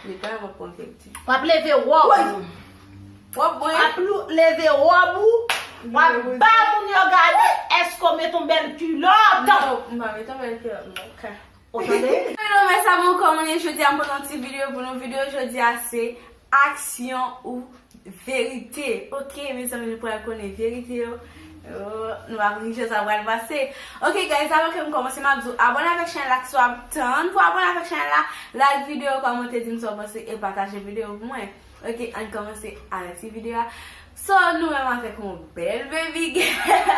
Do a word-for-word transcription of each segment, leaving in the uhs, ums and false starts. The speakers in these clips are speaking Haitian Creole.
Li pa w ap pran verite. W ap leve wòb ou. W ap leve wòb ou. W ap ba moun yo gade èske w met yon bèl kilòt. Non, m pa met yon bèl kilòt, non. Ou tande? Hello, mes amours, kòman nou ye jodi a? M pote yon ti videyo pou nou. Videyo jodi a se aksyon ou verite. Ok, mezanmi, nou pral konnen verite yo. Oh, nou pa konn kijan sa pral pase. Ok, guys, avan ke m kòmanse, m ap di w abòne avèk chanèl la, ki sa w ap tann pou abòne avèk chanèl la, like videyo, kòmante, di m sa w panse e pataje videyo pou mwen. Ok, ann kòmanse avèk ti videyo a. So, nou menm avèk yon bèl baby girl.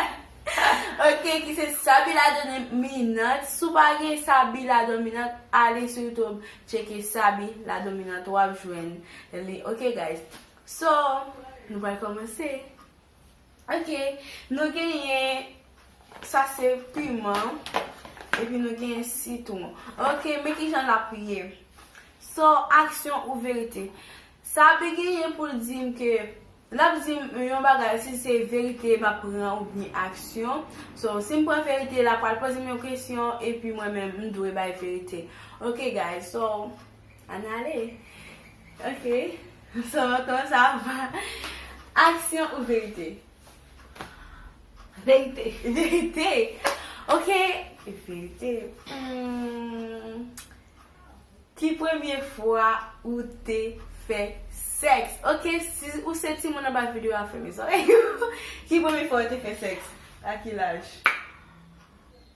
Ok, ki se Sabila Dominant. Si w pa gen Sabila Dominant, ale sou YouTube, tcheke Sabila Dominant, w ap jwenn li. Ok, guys. So, nou pral kòmanse. Ok, nou genyen, sa se piman, epi nou genyen sitwon. Ok, men kijan l ap ye. So, aksyon ou verite? Sa ap genyen pou l di m ke, l ap di m yon bagay, si se verite m ap pran oubyen aksyon. So, si m pran verite, l ap pral poze m yon kesyon, epi mwen menm, m dwe bay verite. Ok, guys, so, ann ale. Ok, so, kòman sa va? Aksyon ou verite? Verite. Verite? Ok, verite. Hmm. Ki premye fwa ou te fè sèks? Ok, si ou se timoun anba videyo a, fèmen zòrèy ou. Ki premye fwa ou te fè sèks? A ki laj?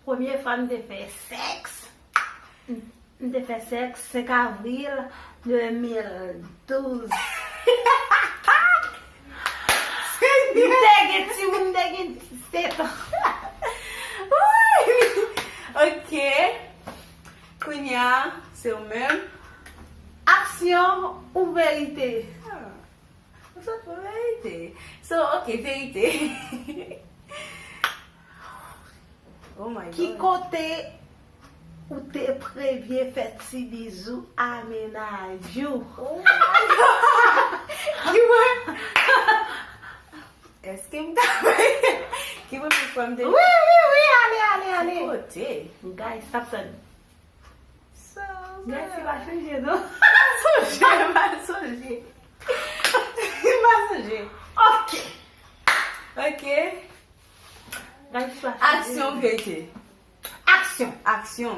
Premye fwa m te fè sèks, m te fè sèks senk avril de mil douz. M te gen timoun, m te gen disèt an. Woy! Ok. Kounye a, se ou menm. Aksyon ou verite? Ah, ou sot pou verite. So, ok, verite. Oh my God. Ki kote ou te premye fè ti bizou a mennaj ou? Oh my God. Ki mwen? Èske m ta fè? Ki premye fwa m te? Wi, wi, wi, ale, ale, ale. Ki kote? Guys, stop sa. So, guys, se pa chanje, non. M pa sonje, m pa sonje. M pa sonje. Ok. Ok. Guys, se pa chanje. Aksyon, verite? Aksyon. Aksyon.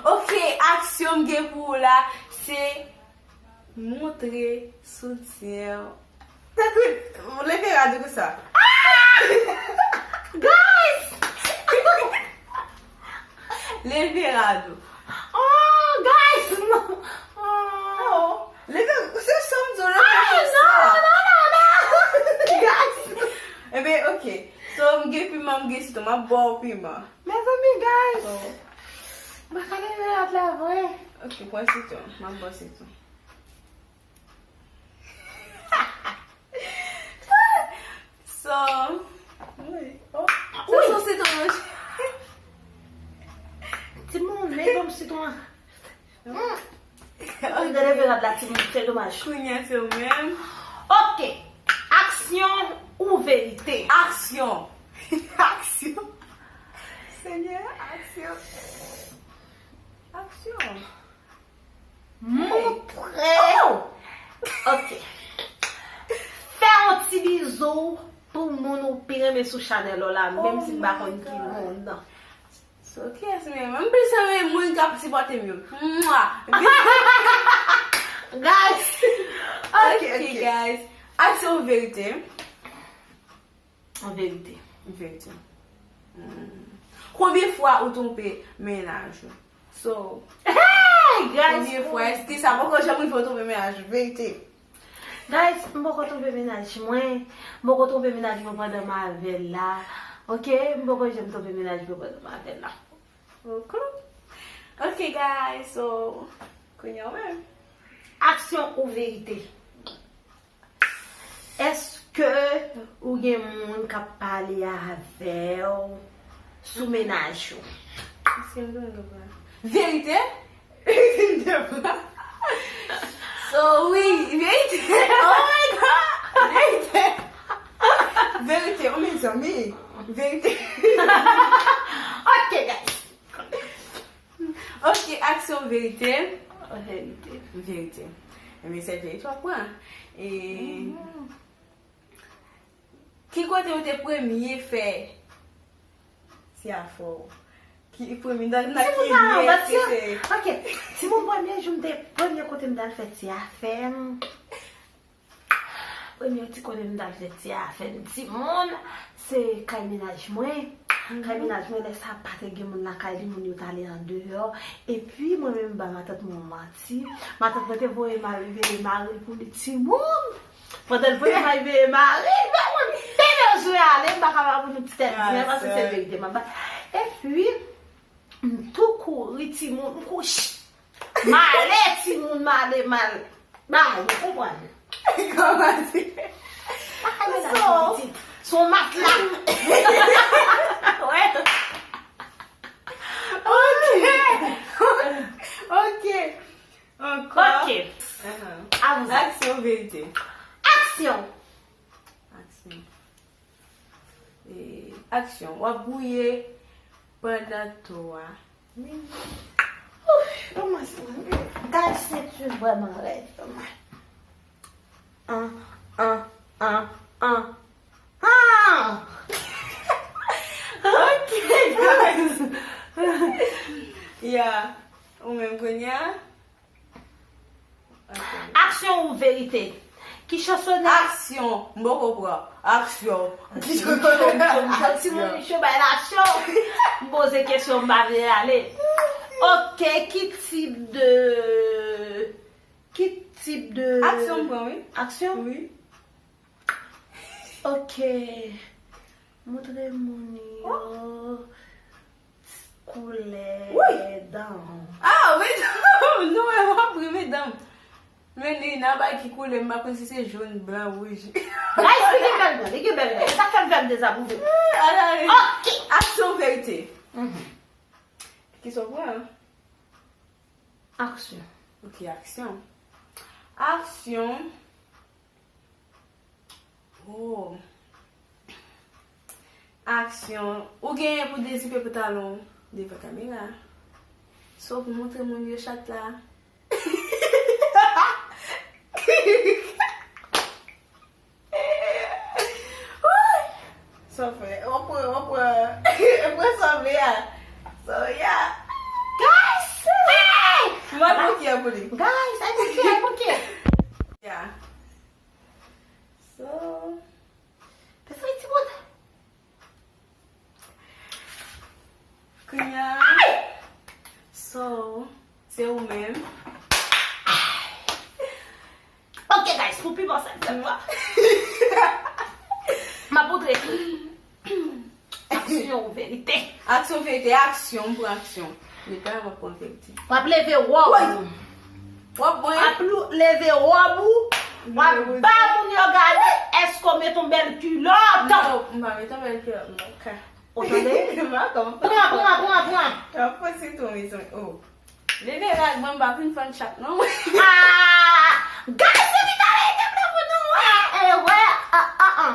Ok, aksyon m gen pou ou la, se montre soutyen w. Tankou, leve rad ou konsa. Ah! Guys! Leve rad ou. Oh, guys, non. Oh. Leve, se sa m di w, leve konsa. Ah, non, non, non, non. Guys. Eben, ok. So, m gen piman, m gen sitwon, m ap ba w piman. Mezanmi, guys. Oh. M pa ka leve rad la vre. Ok, pran sitwon. M ap ba w sitwon. So, wi. Oh, sa se yon sitwon. Timoun, men ban m sitwon an. Ou te leve rad la, timoun, se domaj. Kounye a, se ou menm. Ok. Aksyon ou verite? Aksyon. Aksyon. Senyè, aksyon. Aksyon. Montre. Oh! Ok. Fè yon ti bizou pou moun ou pi renmen sou chanèl ou la, menm si m pa konn ki moun nan. So, kiyès m renmen? M plis renmen moun k ap sipòte m yo. Mwa! Guys! Ok, ok, ok, guys. Aksyon ou verite? An verite. Verite. Hmm. Konbyen fwa ou twonpe mennaj ou? So, hey, guys, konbyen fwa? Èske sa poko janm rive w twonpe mennaj ou? Verite. Guys, m poko twonpe mennaj mwen. M poko twonpe mennaj mwen pandan m avè l la. Ok? M poko janm twonpe mennaj mwen pandan m avè l la. Ok. Ok, guys, so, kounye a w menm. Aksyon ou verite? Èske ou gen moun k ap pale avè w sou mennaj ou? Èske m gen moun k ap pale? Verite? Verite. So, wi, verite. Oh my God! Verite. Verite, oh, mezanmi. Verite. Ok, guys. Ok, aksyon, verite. Verite. Verite. Men se veyite w ap pran. E ki kote ou te premye fè ti afè w? Ki premye nan, nan ki lye? Èske se... Ok. Timoun, premye jou m te, premye kote m t al fè ti afè m. Premye ti kote m t al fè ti afè m timoun, se kay mennaj mwen. Kay mennaj mwen, lè sa pa te gen moun lakay li, moun yo t ale andeyò. Epi mwen menm m ba matant mwen yon manti. Matant mwen te voye m al veye mari l pou li timoun. Pandan l voye m al veye mari l, ba mwen te bezwen ale, m pa ka ba moun yon ti tèt diven paske se verite m ap bay. Epi m tou kouri timoun, m kouri. M ale timoun, m ale, m ale. Ba, ou konprann. Kòman se? Pa ka mete pitit. Se yon matla. Wè. Ok. Ok. Ankò. Ok. Ahan. Avanse. Aksyon, verite. Aksyon. Aksyon. E, aksyon. W ap gouye pandan twa minit. Ouf, kòman se? Guys, senti vrèman rèd, kòman? An, an, an, an. Ah! Ok, guys. Yeah. Ou menm kounye a? Ok. Aksyon ou verite? Ki chan sonè? Aksyon. M poko pran. Aksyon. Timoun, Micho, Micho, Micho, bay laksyon. M poze kesyon, m pa vle ale. Ok, ki tip de, ki tip de... Aksyon m pran, wi. Aksyon? Wi. Ok. Montre moun yo koulè dan w. Ah, men non, men w ap ri, men dan m. Men li nan bay ki koulè, m pa konn si se jòn, blan, wouj. Guys, li gen bèl dan, li gen bèl dan. E sa k fè m fè m dezapwouve. Ok. Aksyon, verite. Mhm. Kisa w pran? Aksyon. Ok, aksyon. Aksyon. Oh. Aksyon. Ou genyen pou dezipe pantalon w devan kamera. So, pou montre moun yo chat la. Sa w fè? W ap pran, w ap pran, w ap pran sa w vle a. So, yeah. Guys! Hey! Mwen bouke pou li. Guys, ay bouke, ay bouke. Yeah. So. Fè sa, timoun. Kounye a. So, se ou menm. Ok, guys, pou pi bon sa, sa m ap montre. Aksyon ou verite? Aksyon, verite, aksyon, m pran aksyon. Meta, m ap pran verite. W ap leve wòb ou. W ap mwen. W ap lou-, leve wòb ou. W ap ba moun yo gade, èske w met yon bèl kilòt? Non, m pa met yon bèl kilòt, non. Ou tande? M pa konn. Pran, pran, pran, pran. M ap pran sitou, mezanmi. Oh. Leve rad mwen, m pa vin fann chat, non. Ah! Guys, se li tande, te vle pou nou wè. Eh, wè. Ah, ah, ah.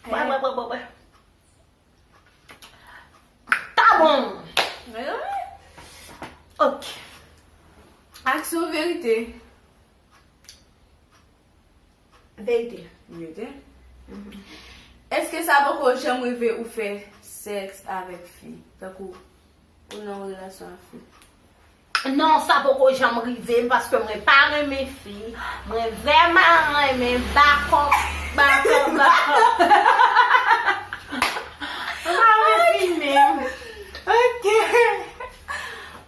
Wè, wè, wè, wè, wè. Ta bon. Ok. Aksyon, verite? Verite. Verite? Mhm. Èske sa poko janm rive ou fè sèks avèk fi? Tankou ou nan yon relasyon ak fi? Non, sa poko janm rive m paske mwen pa renmen fi. Mwen vrèman renmen bakòp, bakòp, bakòp. Mwen pa renmen fi menm. Ok.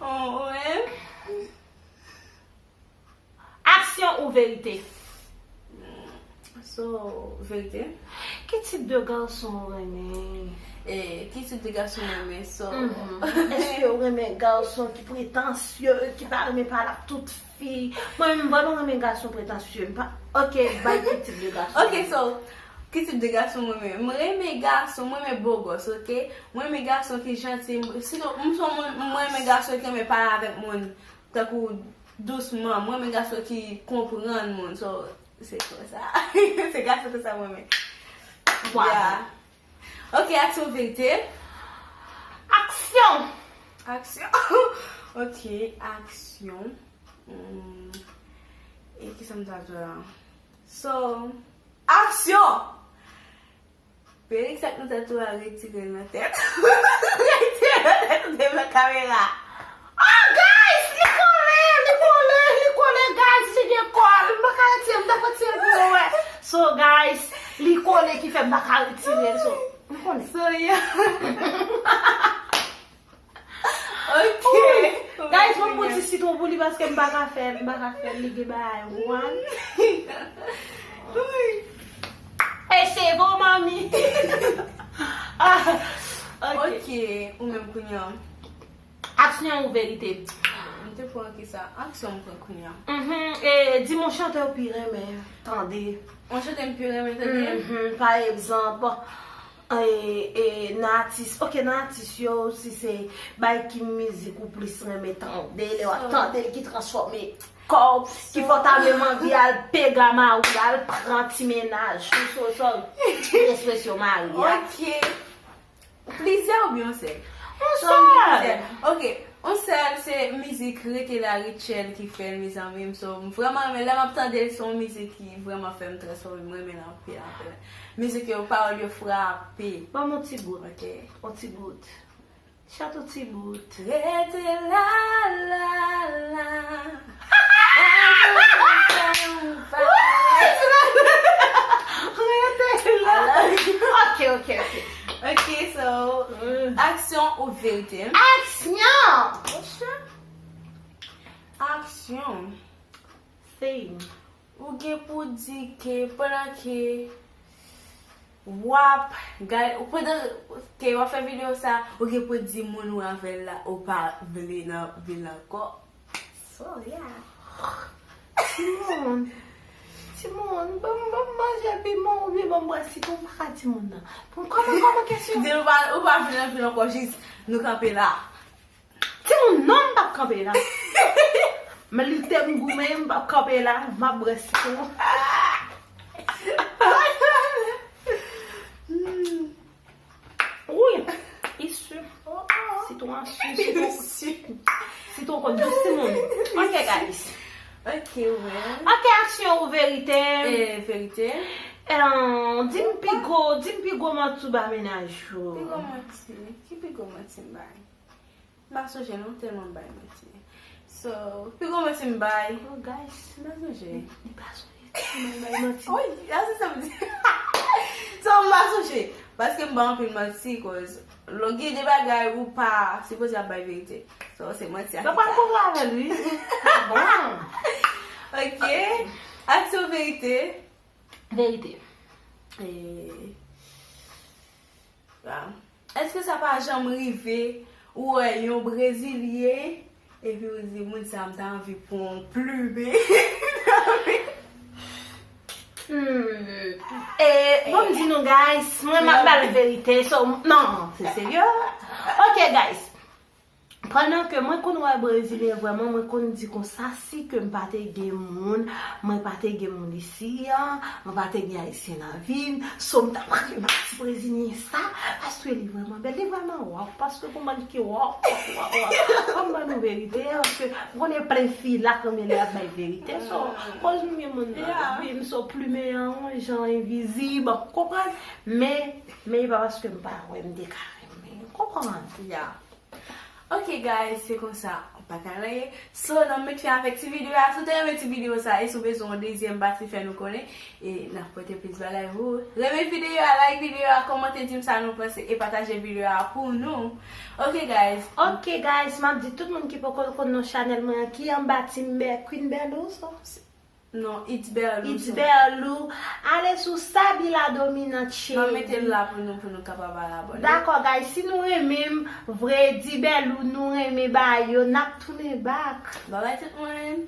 Ou menm? Aksyon ou verite? So, verite. Ki tip de gason ou renmen? Eh, ki tip de gason m renmen? So, mhm. Èske ou renmen gason ki pretansye, ki pa renmen pale ak tout fi? Mwen menm, m vrèman renmen gason pretansye. M pa, ok, bay ki tip de gason. Ok, so, ki tip de gason mwen renmen? Mwen renmen gason, mwen renmen bogòs, ok? Mwen renmen gason ki janti. M, sinon, m se yon moun, mwen renmen gason ki renmen pale avèk moun. Tankou dousman, mwen renmen gason ki konprann moun. So, se konsa. Se gason konsa mwen renmen. Wow. Yeah. Ok, aksyon, verite? Aksyon! Aksyon. Ok, aksyon. Hmm. E, Sa m ta di la. So, aksyon! Perik sa k nan tèt ou a, retire l nan tèt. Retire l nan tèt ou devan kamera. Oh, guys! Li kole! Li kole! Li kole, guys! Li gen kòl! M pa ka retire l, m t ap retire l pou nou wè. So, guys, li kole ki fè m pa ka retire l. So, m konnen. So, yeah. Ok. Guys, mwen pran ti sitwon pou li paske m pa ka fè l, m pa ka fè l, li gen bagay, ou konprann? Wi. E cheve w, manmi. Ah, ok. Ok, ou menm kounye a. Aksyon ou verite? M te pran ki sa? Aksyon m pran kounye a. Mhm. E di m yon chantè ou pi renmen tande. Yon chantè m pi renmen tande? Mhm. Pa egzanp, e, e, nan atis, ok, nan atis yo, si se bay ki mizik ou plis renmen tande, lè w ap tande l ki transfòme kò w, ki fè w ta menm anvi al pega mari w, al pran ti mennaj ou, so, so, ekspresyon mari a. Ok. Plizyè oubyen yon sèl? Yon sèl. Ok, yon sèl se mizik Rete La Rutshelle ki fè l, mezanmi. So, m vrèman renmen lè m ap tande l, se yon mizik ki vrèman fè m transfòme, m renmen l anpil, anpil. Mizik yo, pawòl yo frape. Ban m yon ti bout. Ok. Yon ti bout. Chante yon ti bout. Rete la, la, la. Rete la. Ok, ok, ok. Ok, so, aksyon ou verite? Aksyon! Aksyon. Same. Ou gen pou di ke pandan ke w ap gade, pandan ke w ap fè videyo sa, ou gen pou di moun ou avè l la, ou pa vle nan vil la ankò. So, yeah. Timoun, timoun, ban m, ban m manje piman oubyen ban m bwè sitwon, m pa ka di moun nan. Pou m kòman, kòman kesyon? Di ou pa, ou pa vle nan vil ankò, jis nou kanpe la. Timoun, non, m p ap kanpe la. Men li te m goumen, m p ap kanpe la, m ap bwè sitwon. Wi, i si. Sitwon an si, sitwon. Sitwon konn dous timoun. Ok, guys. Ok, wè. Ok, aksyon ou verite? E, verite. Em, di m pi gwo, di m pi gwo manti ou ba mennaj ou. Pi gwo manti. Ki pi gwo manti m bay? M pa sonje non, m tèlman bay manti. So, pi gwo manti m bay. Oh, guys. M pa sonje. Li pa sonje tèlman bay manti. Wi, a se sa m di. So, m pa sonje. Paske m bay anpil manti, cause lè w gen de bagay ou pa sipoze ap bay verite. So, se manti a ki ka. Mwen pral koze avè l, wi. Ah bon? Ok. Aksyon verite. Verite. E, ah. Èske sa pa janm rive ou wè yon Brezilyen epi ou di, "Moun sa a, m ta anvi pran yon plimen"? Hmm. E, bon, m di nou, guys, mwen, m ap ba l verite, so, non, se serye. Ok, guys. Pandan ke mwen konn wè Brezilyen vrèman, mwen konn di konsa, si ke m pa te gen moun, mwen pa te gen moun isi an, mwen pa te gen Ayisyen nan vi m, so m t ap renmen ti Brezilyen sa, paske li vrèman bèl, li vrèman waw, paske pou mwen ki waw, waw, waw, waw. Fò m ban nou verite, paske m konnen plen fi la k renmen lè y ap bay verite, so, koz m gen moun nan vi m, so plimen an, yon jan envizib, ou konprann? Men, men e pa paske m pa wè m te ka renmen, ou konprann? Yeah. Ok, guys, se konsa, pa ka nan ye. So, n ap met fen avèk ti videyo a. Si w te renmen ti videyo sa, e si w bezwen yon dezyèm pati, fè nou konnen. E n ap pote plis bagay pou ou. Renmen videyo a, like videyo a, kòmante, di m sa nou panse, e pataje videyo a pou nou. Ok, guys. Ok, guys, m ap di tout moun ki poko konn non chanèl mwen an, ki anba Timber Queen Berlou, so. Non, It's Berlou. It's Berlou. Ale sou Sabila Dominante. M ap mete l la pou nou, pou nou kapab al abòne. Dakò, guys. Si nou renmen m vre, di Berlou nou renmen bagay yo, n ap tounen back. Bye bye tout moun.